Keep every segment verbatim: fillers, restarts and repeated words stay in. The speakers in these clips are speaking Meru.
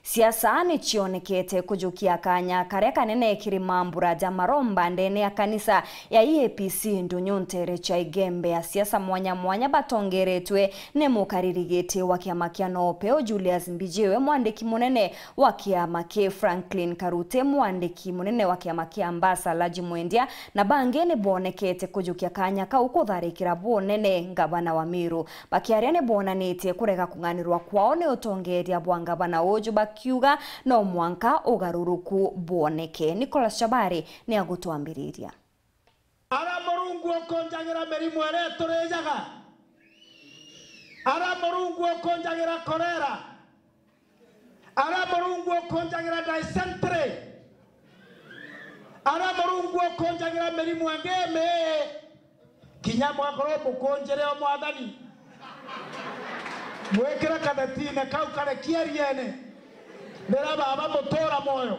Siasa ni cionekete kujukia kanya karia kanene kiri mambura ja maromba ndene ya kanisa ya E A P C Ndunyu ntere cia Igembe. Asiasa mwanya mwanya batongeretwe ni mukariri giti wa kiama kia Nopeu Julius Mbijiwe, mwandiki munene wa kiama ki Franklin Karute, mwandiki munene wa kiama kia Ambasa Laji Mwendia, na bangi ni bonekete kujukia kanya kau kutharikira bunene ngavana wa Meru. Bakiaria ni bonanitie kurega kung'anirwa kwao ni utongeria bwa ngavana uju, bakiuga no mwanka ugaruruku bwoneke. Nicholas Chabari ni agutwambiriria. Ara Murungu ukunjagira mirimu iria iturijaga, ara Murungu ukunjagira korera, ara Murungu ukunjagira dysentery, ara Murungu ukunjagira mirimu ingi imii, kinya mwakorwo mukunjire o mwathani, mwikire kathetine kau kari kieriene, rira baba mutura mwoyo.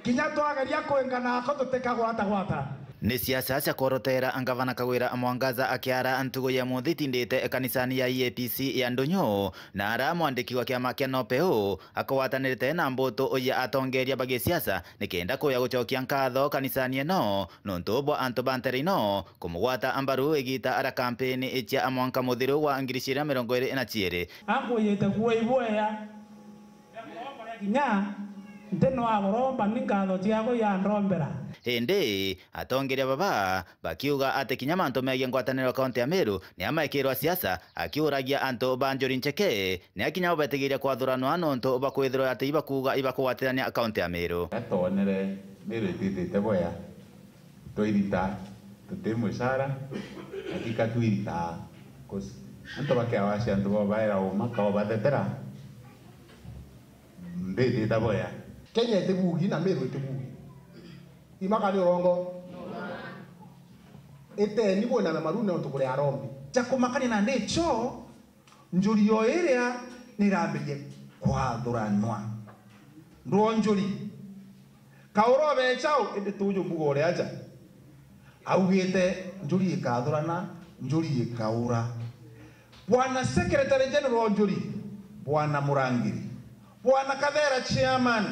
Kinya twageria kwingana ako tutikagwatagwata. Ni siasa cia kworotera ngavana Kawira Mwangaza akiara ntugo ya muthitindite kanisani ya E A P C ya Ndunyu, na ara mwandiki wa kiama kia Nopeu akwatanirite na mbutu ya atongeria ba gisiasa nikenda kuya gucokia nkatho kanisani ino nontu bwa antu ba ntere ino kumugwata mbaru igita ara kampeni cia mwanka muthiru wa ngiri ciiri na mirongo iiri na ciiri. Ankuyite kuo ibwea. Kinya nti no agoromba ni nkatho ciakwa iandombera. Indi atongeria baba bakiuga ati kinya mantu megie ngwataniro kaunti ya Meru ni amaikirwa siasa, akiuragia antu ba Njuri Ncheke ni akinya ubetigiria kwathuranwa nontu bakwithirwa ati ibakuuga ibakugwatirania kaunti ya Meru. Gatwonere Meru ititite bwea. Twairita tuti mucara, hakika twirita, 'cause antu bakeawa cia antu bo baera uma kao bathetera, mbitita boya. Kenya itibugi na Meru itibugi. Imaka ni urongo. Iteni bwina na marune untu kuri arombi. Cha kumakania na ndicho, Njuri o iria ni irambirie kwathuranwa. Ndwonjuri. Kaura obecha u, indi tuju mbuga uri aja. Augite, njuri ikathurana, njuri ikaura. Bwana Secretary General Njuri, Bwana Murangiri, Bwana Kathera Chairman,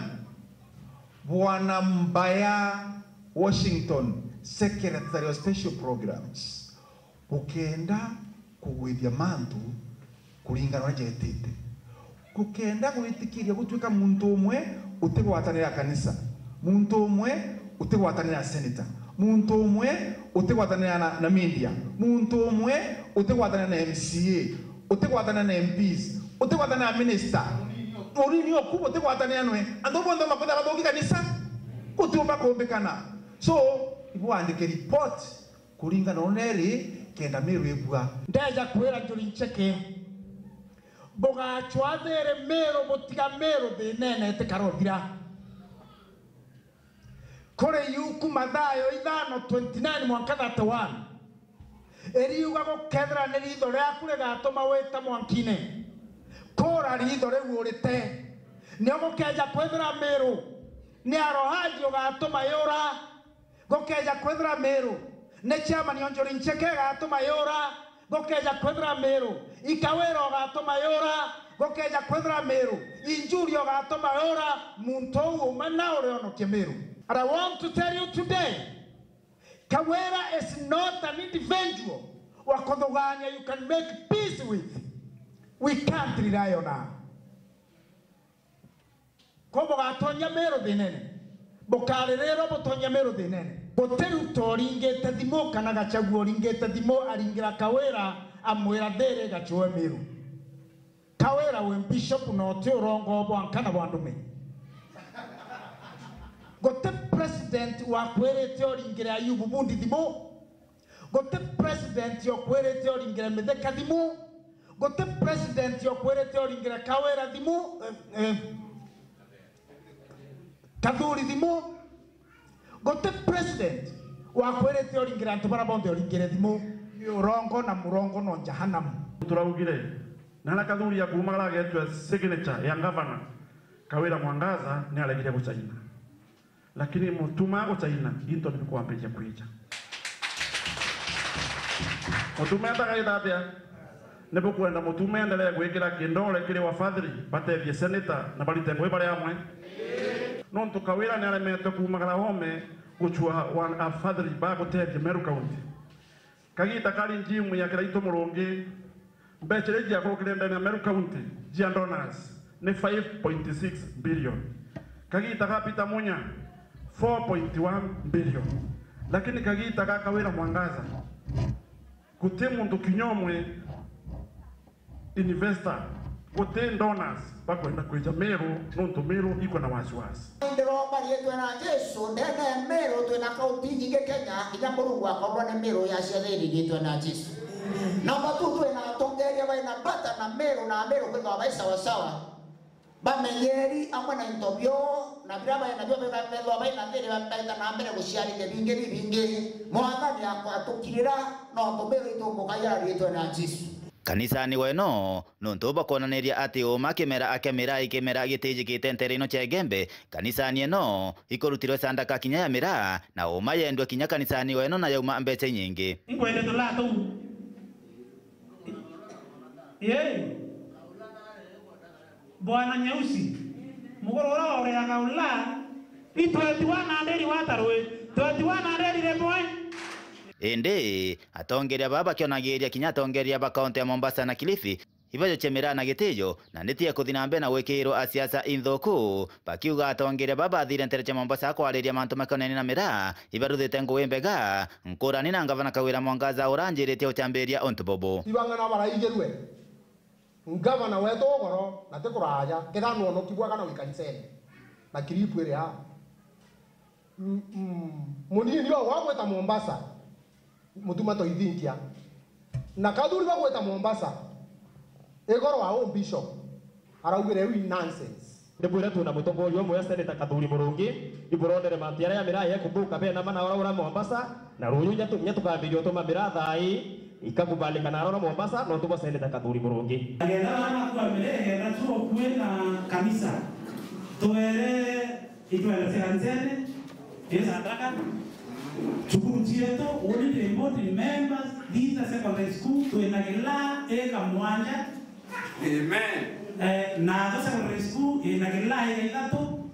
Bwana Mbaya Washington, Secretary of Special Programs. Gukenda kugwithia mantu kuringana na uria jetite. Gukenda gwitikiria gutuika muntu umwe utigwatanira kanisa, muntu umwe utigwatanira senator, muntu umwe utigwatanira na, na media, muntu umwe utigwatanira na M C A, utigwatanira na M Ps, utigwatanira na minister, unini oku butigwatanira nwe. Antu bonthe makwithira bathuki kanisa, gutiumba kumbikana. So, ibwandike report kuringana na uria iri, kenda Meru ibua. Ndeja kwira Njuri Ncheke, bugacwathire Meru, butiga Meru thinene itikarothira. Kuri yuku Mathayo ithano twenty nine mwanka thirty one, iriuga, gukethira ni ritho riaku rigatuma wita mwankine, kura ritho riu urite, nio gukeja kwithira Meru ni arohaji ugatuma yura. Gukeja kwithira Meru ni chairman o Njuri Ncheke igatuma yura, gukeja kwithira Meru i Kawira ugatuma yura, gukeja kwithira Meru i Njuri ugatuma yura, muntu uu uma na urionokia Meru. And I want to tell you today, Kawira is not an individual wa kuthugania you can make peace with. We can't rely on her. Ko bugatonya Meru thinene, bukaririrwa butonya Meru thinene. Guti Ruto uringite thimu kana Gachagua uringite thimu aringira Kawira amwira, thiri gachue Meru. Kawira wi bishop na uti urongo bwa nkana bwa ndume. Guti president wakwirite uringire Ayubu Bundi thimu. Guti president okwirite uringire Mithika thimu. Guti president okwirite uringire Kawira thimu, eh, eh, Kathuri thimu. Guti president wakwirite uringire antu bara bonthe uringire thimu. Ni urongo na murongo no jahanamu. Turaugire, na na Kathuri ya kuuma aragetwe signature ya governor, Kawira Mwangaza ni aregire gucaina. Lakini mutuma gucaina, into nibikwambiria kwija. Mutuma atagaita atia? Ni bukwenda Mutuma endelee gwikira kindore kiri wafadhili, batethie seneta na barite ngugi bari amwe? Nontu Kawira ni aremetwe kuumagara oome gucua wa afadhili ba gutethia Meru County. Kagiita kari njimu ya Kiraitu Murungi, mbeca iria ciakurukire ndene ya Meru County cia donors ni five point six billion. Kagiita ka Peter Munya, four point one billion. Lakini kagiita ga Kawira Mwangaza, guti muntu kinya umwe, investor, guti donors bakwenda kwija Meru, nontu Meru iko na wasiwasi. Ndiromba riitwa na Jesu, ndene ya Meru twina kaunti inyingi Kenya, kinya Murungu akorwa ni Meru ya ciathiri riitwa na Jesu. Namba tu twina atongeria baina bata na Meru, na Meru kwithwa bai sawasawa. Bamenyeri amwe na into bio, na biria baina bio bethwa baina thiri baita na mbere guciarithia bingi bibingi. Mwathani akwatukirira, nontu Meru itumbukagia riitwa na Jesu. Kanisani weno, nontu bakwonaniria ati uuma kimera akia miraa ikimera gitijikite ntere ino cia Igembe, kanisani eno ikurutirwe sandaka kinya ya miraa, na uuma yendwe kinya kanisani weno na yauma mbeca inyingi. Inkwende tulaa tuu. Yei. Bwana Nyeusi, muguru uria wauriaga ula, i twenty-one hundred watarwe, twenty-one hundred rimwe. Indi atongeria baba bakionagiria kinya atongeria ba kaunti ya Mombasa na Kilifi, ibajocie miraa na gitijo, na niti ekuthi na mbere na gwikirwa a siasa inthuku, bakiuga atongeria baba bathire ntere cia Mombasa kwariria mantu makonainie na miraa, ibaruthite ngugi mbega, nkurani na ngavana Kawira Mwangaza uranjiritie gucambiria untu bubu. Ibang'ana baraigirwe. Ngavana wetu ugoro na ti kuraja, kethira nwonoki bwa kana wi kanisene, na kiripu iri aa. Mm, mm. Munini o gwagwita Mombasa, Mutuma toithinkia. Na kathuri bagwita Mombasa, igoro wa u bishop, araugire, "Iu nonsense." Ndibwire twina mutongoria umwe, Senator Kathuri Murungi, iburondere mantu jaria ya miraa yekuthuka, bena mana ora ura Mombasa, na ruyu nya tu-, nya tukambiria utuma miraa thaa ii ikakubalika na arora Mombasa, no tubo Senator Kathuri Murungi. Agetha bana kwa mire, agetha tuo kue na kanisa. Twere itwenda cia kanisene, ii sadaka. Cukuru cietu, uni ni board members, Thitha Secondary School, twina kila eka mwanja. Amen. Eh, Natho Secondary School ina kila eka ithatu.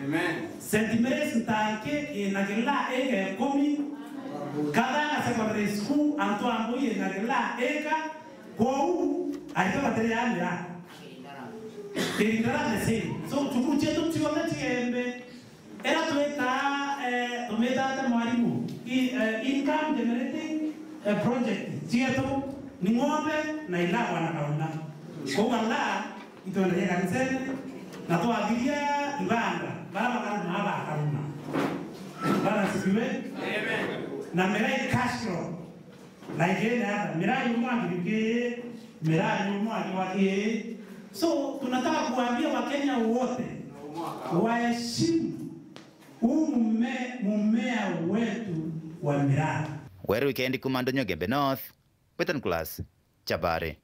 Amen. Saint Mary's Ntanki ina kila eka ikumi. Kathanga Secondary School, antu a Mbui ina kila eka. Kwou, aitwa batiri ya miraa. Kirindara the same. So, cukuru cietu ciothe ciembe, era twita, eh, tumita ate mwarimu, i-, eh, income generating, eh, project cietu ni ng'ombe na ilagwa na kauna. Kwou ala itwendagia kanisene, na twathiria ibanda, bara bakaruma bakaruma. Bwana asifiwe. Amen. Na miraa i cash crop. Na ingine hata, miraa yumwa kiri ki, miraa yumwa kiwa ki. So, tunataka kuambia Wakenya wote waheshimu huu mume-, mumea wetu wa miraa. Weru wikendi kuma Ndonyo Gembe North, Western Class, Chabari.